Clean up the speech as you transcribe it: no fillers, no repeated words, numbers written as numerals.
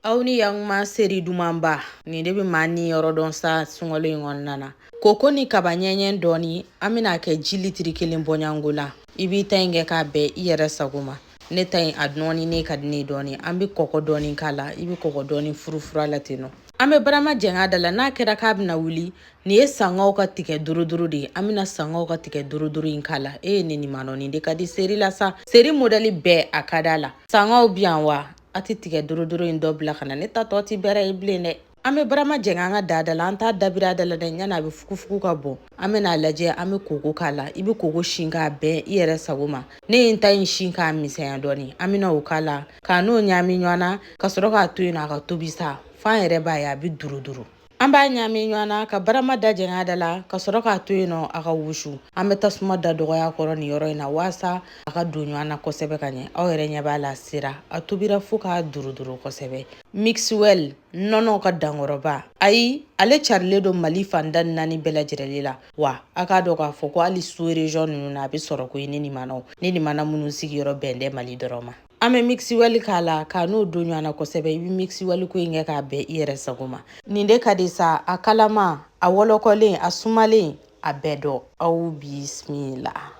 Aw ni yakuma seri dumanba nin de bɛ maa ni yɔrɔ dɔn sa sunkalo in kɔnɔna na. Koko ni kaba ɲɛɲɛ dɔɔni, an bɛna kɛ ji litiri 1 bɔɲango la. I b'i ta in kɛ k'a bɛn i yɛrɛ sago ma. Ne ta in a nɔɔni ne ka di ne dɔɔni. An bɛ kɔgɔ dɔɔni k'a la, i bɛ kɔgɔ dɔɔni furufuru a la ten nɔ. An bɛ barama jɛngɛ da la, n'a kɛra k'a bɛna wuli. Nin ye sangaw ka tigɛ dorodoro de ye. An bɛna sangaw ka tigɛ dorodoro in k'a la. E ye ne nin ma nin de ka di seri la sa. Seri modɛli bɛɛ a ka d'a la. Sangaw bi yan wa a tɛ tigɛ dorodoro in dɔ bila ka na. Ne ta tɔ ti bɛrɛ ye bilen dɛ. An bɛ barama jɛngɛ an ka da da la. An t'a dabiri a da la dɛ, yanni a bɛ fugufugu ka bɔn. An bɛna a lajɛ, an bɛ koko k'a la. I bɛ koko sin k'a bɛn i yɛrɛ sago ma. Ne ye n ta in sin k'a misɛnya dɔɔni. An bɛna o k'a la k'a n'o ɲaami ɲɔgɔn na ka sɔrɔ k'a to yen nɔ a ka tobi sa, f'an yɛrɛ b'a ye a bɛ duruduru. An b'a ɲaami ɲɔgɔn na ka barama da jɛngɛ da la ka sɔrɔ k'a to yen nɔ a ka wusu. An bɛ tasuma da dɔgɔya kɔrɔ nin yɔrɔ in na waasa a ka don ɲɔgɔn na kosɛbɛ ka ɲɛ. Aw yɛrɛ ɲɛ b'a la, a sera, a tobira fo k'a duruduru kosɛbɛ. Mixwell nɔnɔ ka dankɔrɔba, ayi, ale carilen don Mali fan 14 bɛɛ lajɛrɛlen la. Wa a k'a dɔn k'a fɔ ko hali sous région ninnu na, a bɛ sɔrɔ koyi. Ne ni mana ne ni mana minnu sigiyɔrɔ bɛn tɛ Mali dɔrɔn ma. An bɛ mixwell k'a la k'a n'o don ɲɔgɔn na kosɛbɛ. I bɛ mixwell ko in kɛ k'a bɛn i yɛrɛ sago ma. Nin de ka di sa, a kalama, a wɔlɔkɔlen, a sumalen, a bɛɛ dɔ. Aw bisimila.